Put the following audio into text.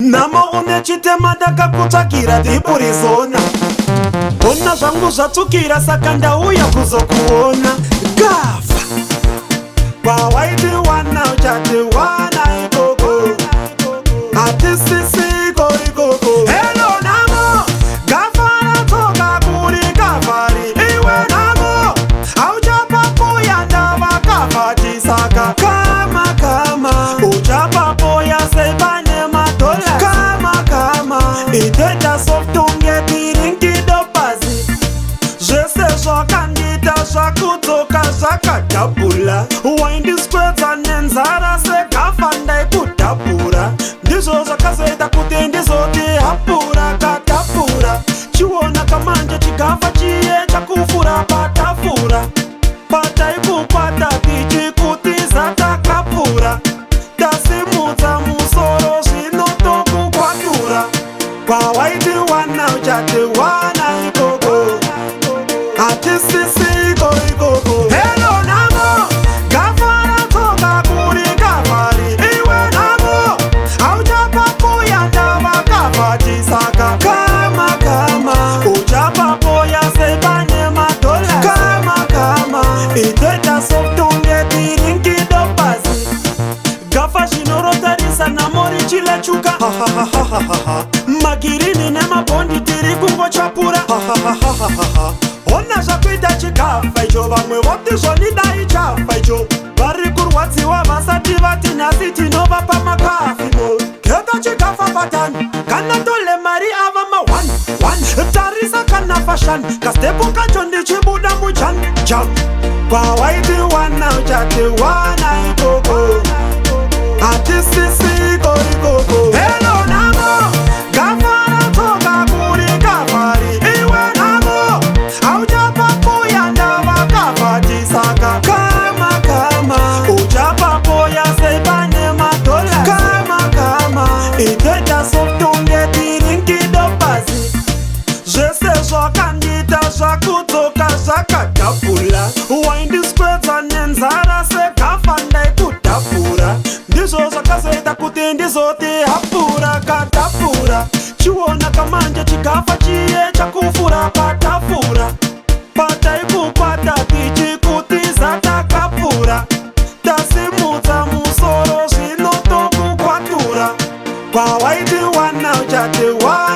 Nhamo une chitema, ndakakutsvakira dhipurizona. Ona zvangu zvatsukira, saka ndauya kuzokuona. Gafa kwawaitiwana, uchatiwana ikoko, hatisisiko ikoko. Hello Nhamo, gafa ratsoka kurecovery. Iwe Nhamo, hauchapapoya, ndavakafatisaka kama kama uchapapoya sepane madhola kama kama itoita soft unge tiringidopazi. Zvese zvakandiita zvakudzoka zvakadhabhula. Waindiswedza nenzara segafa, ndaikudhabhura. Ndizvo zvakazoita kuti ndizoti hapura katapura. Chiona kamanje chigafa chiye chakufura patafura. Pataikukwata tichikutiza takapura, tasimudza musoro zvinotokukwatura. Kwawaitiwana uchatiwana ikoko, hatisisiko ikoko. Hello Nhamo, gafa ratsoka kurecovery. Iwe Nhamo, hauchapapoya, ndavakafatisaka kama kama uchapapoya sepane madhola kama kama itoita soft unge tiringidopazi. Gafa zvinorotarisa namo richilechuka, magirini nemabhondi tiri kungochapura. Ona zvakuita chikafa icho, vamwe voti zvonidai chafa icho. Vari kurwadziwa vasati vati nhasi tinovapa makafimo. Keta chikafa patani kana tole mari ava ma1 1. Tarisa kana fashion kastepu kacho ndichibuda mujam jam. Kwawaitiwana uchatiwana ikoko, hatisisiko ikoko. Hello Nhamo, gafa ratsoka kurecovery. Iwe Nhamo, hauchapapoya, ndavakafatisaka kama kama uchapapoya sepane madhola kama kama itoita soft unge tiringidopazi. Zvese zvakandiita zvakudzoka zvakadhabhula. Waindiswedza nenzara segafa, ndaikudhabhura. Ndizvo zvakazoita kuti ndizoti hapura katapura. Chiona kamanje chigafa chiye chakufura patafura. Pataikukwata tichikutiza takapura, tasimudza musoro zvinotokukwatura. Kwawaitiwana uchatiwana.